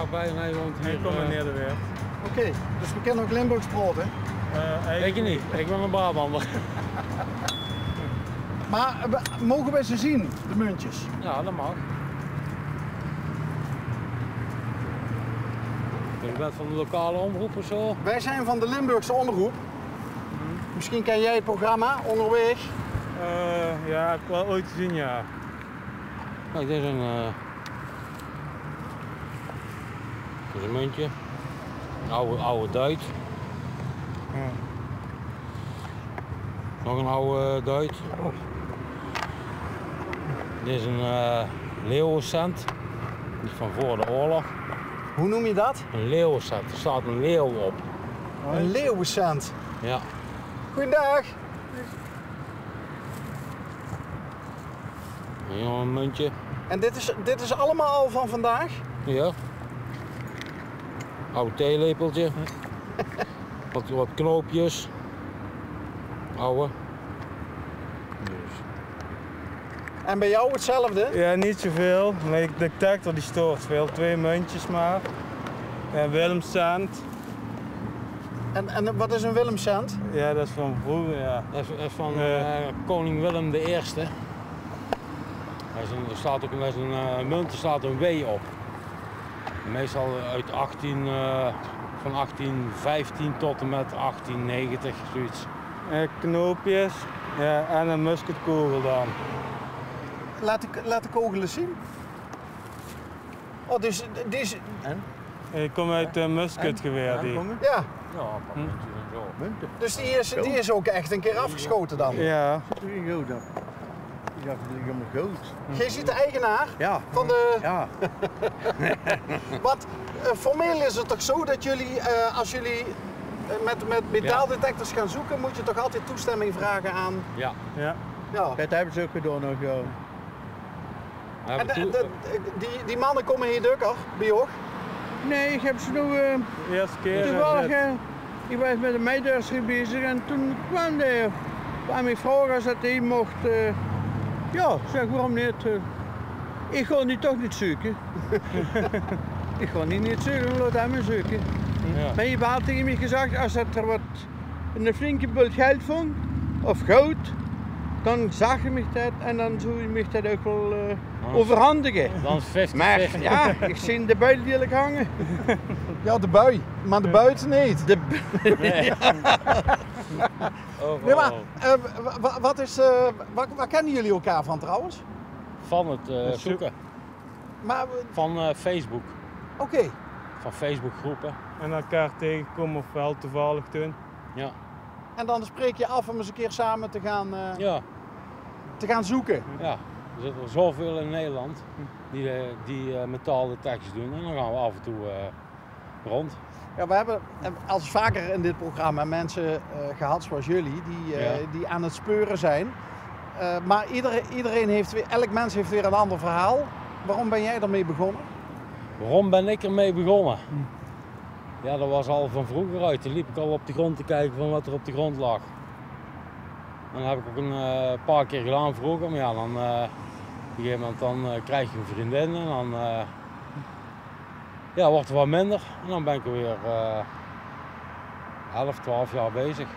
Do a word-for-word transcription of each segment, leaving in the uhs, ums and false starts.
Bij en hij woont hier. Ik kom eh, meneer De Weert. Oké, dus we kunnen ook Limburgs praten. Eh, ik niet, ik ben een Brabander. Maar eh, mogen we ze zien, de muntjes? Ja, dat mag. Je bent van de lokale omroep of zo? Wij zijn van de Limburgse omroep. Misschien ken jij het programma Onderweg. Eh, ja, heb ik wel ooit gezien, ja. Kijk, dit is een, eh, dit is een muntje. Een oude, oude duit. Ja. Nog een oude duit. Dit is een eh, leeuwencent. Die is van voor de oorlog. Hoe noem je dat? Een leeuwencent. Er staat een leeuw op. Een leeuwencent. Ja. Goedendag. Hier nog een muntje. En dit is, dit is allemaal al van vandaag? Ja. Oud theelepeltje. Wat, wat knoopjes. Oude. Dus. En bij jou hetzelfde? Ja, niet zoveel. Maar ik, de detector die stoort veel. Twee muntjes maar. En Willemscent. En, en wat is een Willemscent? Ja, dat is van vroeger, ja. Dat is, dat is van eh, koning Willem de Eerste. Daar is een, er staat ook, daar is een eh, munt, er staat een W op. Meestal uit achttien, eh, van achttien vijftien tot en met achttien negentig, zoiets. Eh, knoopjes, ja, en een musketkogel dan. Laat de, laat de kogel eens zien. Oh, dus, dus... En? Ik kom uit eh, musketgeweer. Die. Ja. Ja, een paar muntjes en zo. Munten. Dus die is, die is ook echt een keer afgeschoten dan? Ja. Zit er geen goud op? Ik dacht, dat is helemaal goud. Jij ziet de eigenaar Ja. van de... Ja. Want eh, formeel is het toch zo dat jullie, eh, als jullie eh, met, met metaaldetectors gaan zoeken, moet je toch altijd toestemming vragen aan... Ja. Ja. Ja. Dat hebben ze ook gedaan nog, ja. En de, de, die, die mannen komen hier dökker, bij jou? Nee, ik heb ze nog eh, De eerste keer. Toevallig, eh, ik was met de meideurs bezig en toen kwam de, kwam ik vragen als dat hij mocht. Eh, ja, zeg, waarom niet? Eh, ik ga nu toch niet zoeken. Ik ga niet, niet zoeken, laat hem maar zoeken. Ja. Maar hij had tegen mij gezegd, als dat er wat een flinke bult geld vond, of goud, dan zag hij mij dat en dan zou hij mij dat ook wel eh, overhandigen. Dan vijftig vijftig. Maar ja, ik zie de buit die ik hangen. Ja, de bui, maar de buit niet. De bu- Nee. Nee, maar eh, wa- wa- wat is, eh, waar, waar kennen jullie elkaar van trouwens? Van het eh, zoeken. Maar, eh, Van eh, Facebook. Oké. Van Facebookgroepen. En elkaar tegenkomen of wel toevallig toen. Ja. En dan spreek je af om eens een keer samen te gaan, eh, Ja. te gaan zoeken. Ja, er zitten er zoveel in Nederland die, eh, die eh, metaaldetectors doen. En dan gaan we af en toe eh, rond. Ja, we hebben eh, als vaker in dit programma mensen eh, gehad zoals jullie, die, eh, Ja. die aan het speuren zijn. Eh, maar iedereen, iedereen heeft weer, elk mens heeft weer een ander verhaal. Waarom ben jij ermee begonnen? Waarom ben ik ermee begonnen? Ja, dat was al van vroeger uit. Dan liep ik al op de grond te kijken van wat er op de grond lag. Dan heb ik ook een eh, paar keer gedaan vroeger. Maar ja, dan eh, op een gegeven moment dan eh, krijg je een vriendin en dan eh, ja, wordt er wat minder. En dan ben ik er weer eh, elf, twaalf jaar bezig.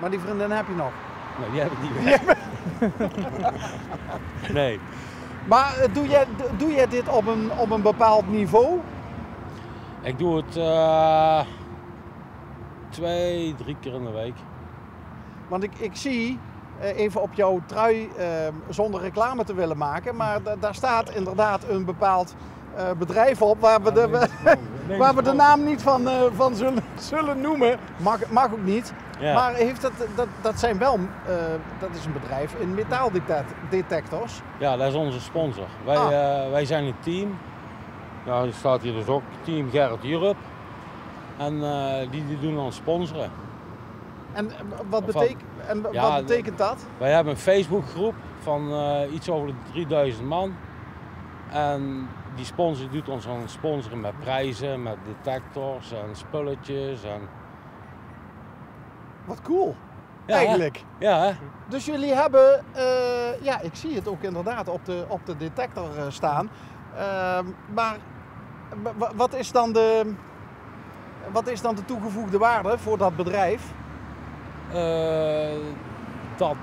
Maar die vriendin heb je nog? Nee, die heb ik niet meer. Nee. Maar eh, doe jij, doe jij dit op een, op een bepaald niveau? Ik doe het eh, twee, drie keer in de week. Want ik, ik zie, eh, even op jouw trui, eh, zonder reclame te willen maken, maar da- daar staat inderdaad een bepaald eh, bedrijf op waar we de, waar we de naam niet van, eh, van zullen, zullen noemen. Mag, mag ook niet. Ja. Maar heeft dat, dat, dat zijn wel, eh, dat is een bedrijf in metaaldetectors. Ja, dat is onze sponsor. Wij, eh, wij zijn het team. Ja, er staat hier dus ook Team Gerrit Europe. En eh, die, die doen ons sponsoren. En wat, betek en wat betekent dat? Wij hebben een Facebookgroep van eh, iets over de drieduizend man. En die sponsor doet ons dan sponsoren met prijzen, met detectors en spulletjes. En wat cool, ja, eigenlijk. Ja, hè? Dus jullie hebben, eh, ja, ik zie het ook inderdaad op de, op de detector eh, staan. Ehm, maar Wa-, wa-, wat is dan de, wat is dan de toegevoegde waarde voor dat bedrijf? Eh, dat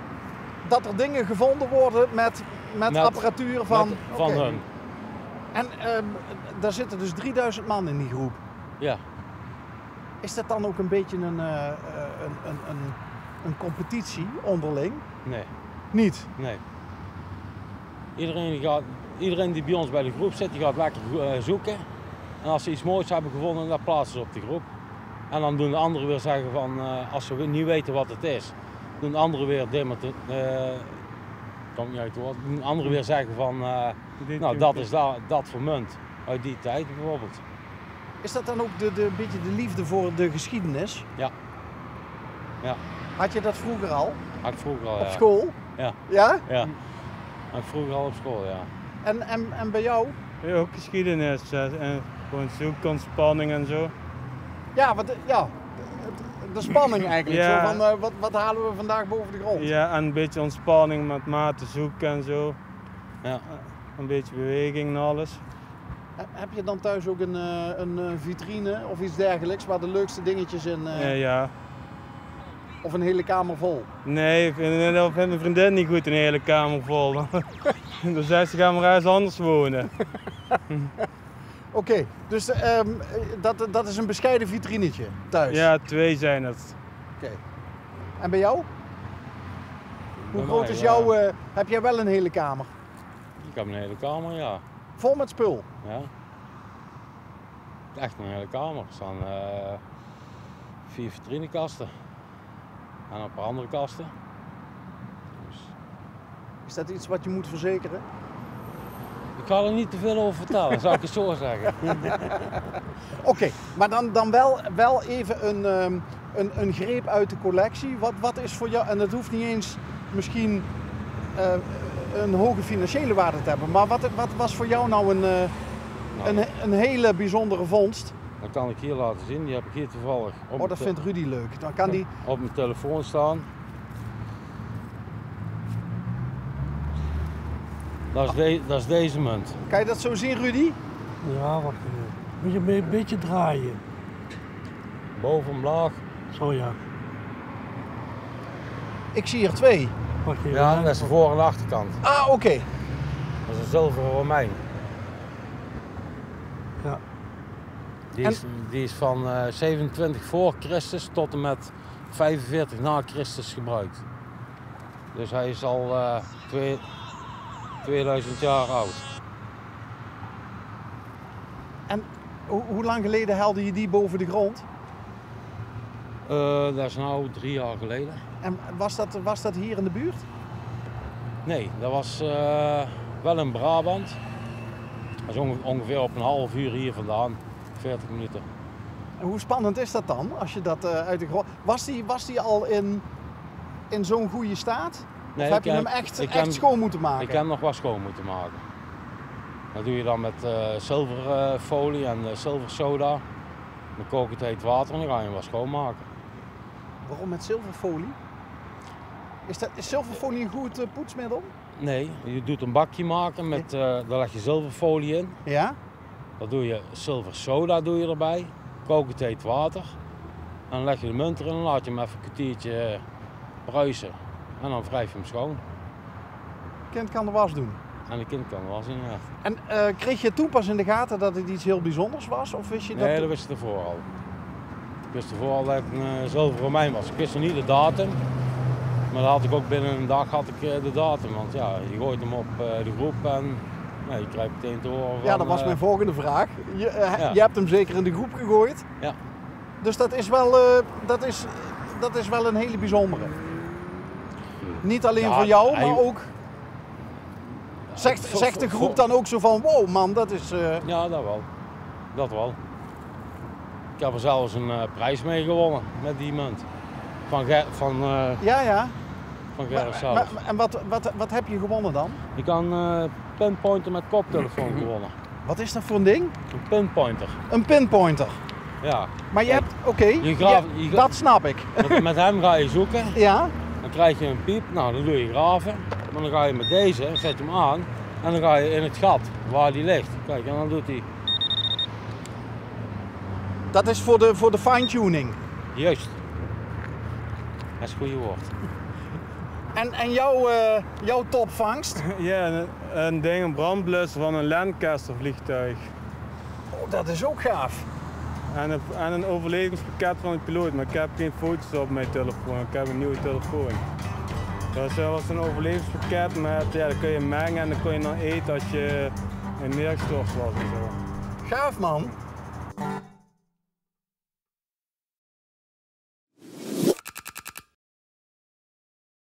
Dat er dingen gevonden worden met, met Met- apparatuur van, met- van oké. hun. En ehm, daar zitten dus drieduizend man in die groep. Ja. Is dat dan ook een beetje een, eh, een, een, een, een competitie onderling? Nee, Niet? nee. Iedereen, die gaat, iedereen die bij ons bij de groep zit, die gaat lekker eh, zoeken. En als ze iets moois hebben gevonden, dan plaatsen ze op de groep. En dan doen de anderen weer zeggen van, eh, als ze niet weten wat het is, doen de anderen weer demonte- eh, kan ik niet uit het woord, doen de anderen weer zeggen van, eh, Dit nou is- dat is da- dat vermunt uit die tijd bijvoorbeeld. Is dat dan ook de, de, een beetje de liefde voor de geschiedenis? Ja. Ja. Had je dat vroeger al? Had ik vroeger al, Op ja. School? Ja. Ja? Ja. Had ik vroeger al op school, ja. En, en, en bij jou? Ja, ook geschiedenis. Eh, en gewoon zoeken, ontspanning en zo. Ja, wat, ja. De spanning eigenlijk. Ja. Zo van, eh, wat, wat halen we vandaag boven de grond? Ja, en een beetje ontspanning met maten zoeken en zo. Ja. Een beetje beweging en alles. Heb je dan thuis ook een, eh, een eh, vitrine of iets dergelijks waar de leukste dingetjes in... eh, Ja, ja. Of een hele kamer vol? Nee, ik vind, dat vindt mijn vriendin niet goed, een hele kamer vol. Dan zegt ze: "Ga maar ergens anders wonen." Oké, dus ehm, dat, dat is een bescheiden vitrinetje thuis? Ja, twee zijn het. Oké. En bij jou? Hoe Bij groot mij, is ja. jouw... eh, heb jij wel een hele kamer? Ik heb een hele kamer, ja. Vol met spul? Ja. Echt een hele kamer. Er staan eh, vier vitrinekasten. En een paar andere kasten. Dus Is dat iets wat je moet verzekeren? ik ga er niet te veel over vertellen, zal ik het zo zeggen. Oké, maar dan, dan wel, wel even een, ehm, een, een greep uit de collectie. Wat, wat is voor jou, en dat hoeft niet eens misschien eh, een hoge financiële waarde te hebben, maar wat, wat was voor jou nou een, eh, Nou, een, een hele bijzondere vondst? Dat kan ik hier laten zien. Die heb ik hier toevallig op, Oh, dat de- vindt Rudy leuk. Dan kan die... op mijn telefoon staan. Dat is, de, dat is deze munt. Kan je dat zo zien, Rudy? Ja, wacht even. Moet je een be- beetje draaien. Boven omlaag. Zo ja. Ik zie er twee. Wacht even. Ja, dat is de voor- en achterkant. Ah, oké. Dat is een zilveren Romein. Ja. Die is, die is van eh, zevenentwintig voor Christus tot en met vijfenveertig na Christus gebruikt. Dus hij is al eh, twee, tweeduizend jaar oud. En hoe, hoe lang geleden haalde je die boven de grond? Eh, dat is nu drie jaar geleden. En was dat, was dat hier in de buurt? Nee, dat was eh, wel in Brabant. Dat is onge- ongeveer op een half uur hier vandaan. Veertig minuten. En hoe spannend is dat dan, als je dat eh, uit de grond... Was die, was die al in, in zo'n goede staat? Nee, Of heb ik je heb- hem echt, ik echt heb- schoon moeten maken? Ik heb hem nog wel schoon moeten maken. Dat doe je dan met eh, zilverfolie en eh, zilversoda. Dan kook het heet water en dan ga je hem wel schoonmaken. Waarom met zilverfolie? Is, dat, is zilverfolie een goed eh, poetsmiddel? Nee, je doet een bakje maken met, eh daar leg je zilverfolie in. Ja? Dat doe je, zilversoda doe je erbij. Kook het heet water. En dan leg je de munt erin en laat je hem even een kwartiertje pruisen. En dan wrijf je hem schoon. Kind kan de was doen. En de kind kan er wel zien, ja. En eh, kreeg je toen pas in de gaten dat het iets heel bijzonders was? Of wist je Nee, dat... dat wist ik tevoren al. Ik wist tevoren al dat het een eh, zilveren Romein was. Ik wist nog niet de datum. Maar dat had ik ook binnen een dag had ik eh, de datum. Want ja, je gooit hem op eh, de groep en ja, je krijgt meteen te horen van... Ja, dat was eh, mijn volgende vraag. Je, eh, Ja. je hebt hem zeker in de groep gegooid. Ja. Dus dat is wel, eh, dat, is, dat is wel een hele bijzondere. Niet alleen Ja, voor jou, hij- maar ook... Zegt, voor- zegt de voor- groep dan ook zo van: "Wow man, dat is..." eh, Ja, dat wel. Dat wel. Ik heb er zelfs een eh, prijs mee gewonnen met die munt. Van, Ger, van, eh, Ja, ja. van Gerrit Maar, zelf. maar- en wat, wat, wat heb je gewonnen dan? Ik kan eh pinpointer met koptelefoon gewonnen. Wat is dat voor een ding? Een pinpointer. Een pinpointer. Ja. Maar je Kijk, hebt, oké, je graaft- ja, je gra- dat snap ik. Met, met hem ga je zoeken. Ja, Dan krijg je een piep. Nou, dan doe je graven. Maar dan ga je met deze, zet je hem aan. En dan ga je in het gat waar die ligt. Kijk, en dan doet hij... Dat is veur de, veur de fine-tuning. Juist. Dat is 't goeie woord. En, en jouw, eh, jouw topvangst? Ja, een, een ding, een brandblusser van een Lancaster vliegtuig. Oh, dat is ook gaaf. En een, en een overlevingspakket van de piloot, maar ik heb geen foto's op mijn telefoon. Ik heb een nieuwe telefoon. Dat was een overlevingspakket met, ja, dat kun je mengen en dan kun je dan eten als je in neergestort was en zo. Gaaf, man.